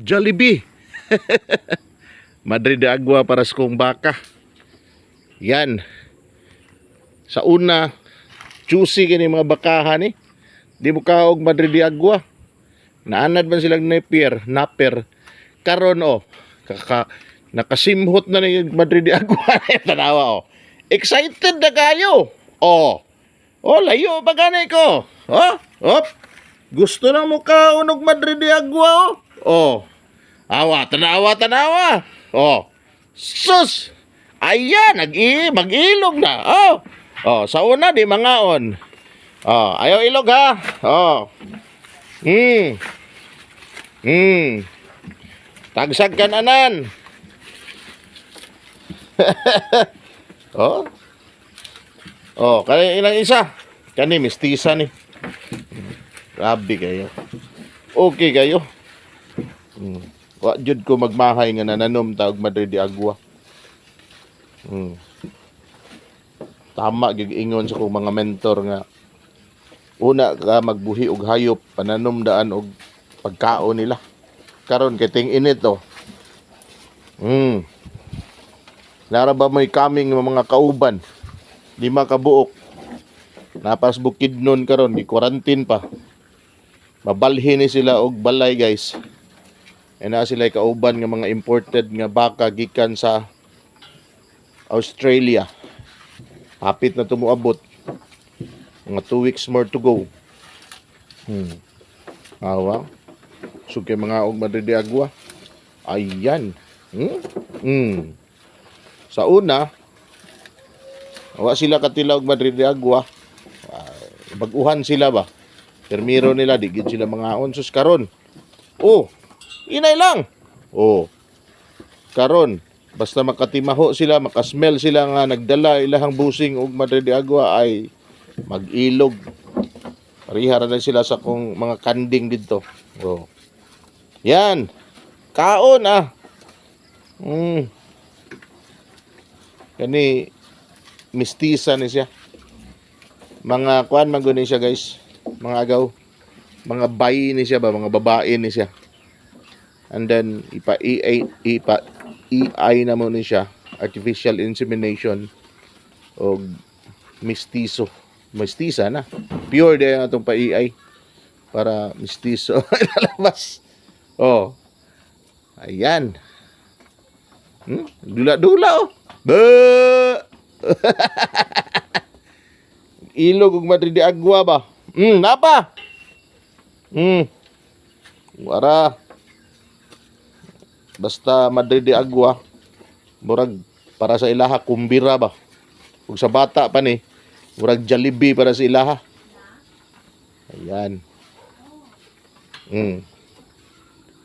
Jollibee. Madre de Agua para sa kong baka. Yan. Sa una, juicy kini mga bakahan ni. Di mo kaog Madre de Agua. Naanad man silang napier, naper. Karon oh, nakasimhot na ni Madre de Agua. Tanawa oh. Excited na kayo. Oh. Oh, layo pa gani ko. Oh, op. Gusto na mo kaon og Madre de Agua oh. Oh. Awa, tanawa, tanawa. Oh. Sus! Ayan, mag-ilog na. Oh. Oh, sa una di mangaon. Oh, ayaw ilog ha. Oh. Tagsag kananan. Oh. Oh, kani ilang isa. Kani mistisa ni. Grabe kayo. Okay kayo. Wa jud ko magmahay nga nananom ta og Madre de Agua. Tama gyud ingon sa kong mga mentor nga una ka magbuhi og hayop, pananom daan og pagkaon nila. Karon kay ting init oh. Nara ba may kaming mga kauban? 5 ka buok. Napas Bukidnon karon, gi quarantine pa. Mabalhin ni sila og balay, guys. E naa sila kauban nga mga imported nga baka gikan sa Australia. Hapit na tumuabot. Mga 2 weeks more to go. Awa. So kay mga og Madre de Agua. Ayan. Sa una, wa sila katilaw og Madre de Agua. Ah, bag-uhan sila ba? Permiro nila, di gid sila mga sus karon. Oh, inay lang. Oh. Karon, basta makatimaho sila, makasmell sila nga nagdala ilahang busing og Madre de Agua ay mag-ilog. Pareha ra na sila sa kong mga kanding didto. Oh. Yan. Kaon ah. Kani mistisa ni siya. Mga kuan man gud ni siya, guys. Mga agaw. Mga bayi ni siya ba, mga babae ni siya. And then ipa EA, ipa EI na mo ni siya, artificial insemination og mistiso. Mistisa na. Pure din ang atong pa EI para mistiso lalabas. Oh. Ayan. Dula-dula oh. Ba! Ilog ug Madre de Agua ba? Napa. Wara. Basta Madre de Agua, murag para sa ilaha kumbira ba. Ug sa bata pa ni, murag Jollibee para sa ilaha. Ayan.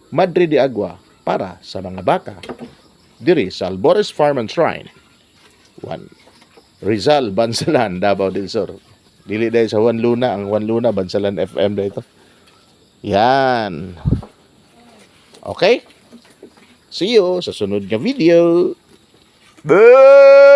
Madre de Agua para sa mga baka. Diri sa Albores Farm and Shrine. One. Rizal, Bansalan, Davao del Sur. Dili dahil sa Juan Luna, ang Juan Luna, Bansalan FM dito. Yan. Okay? See you sa sunod nga video. Bye!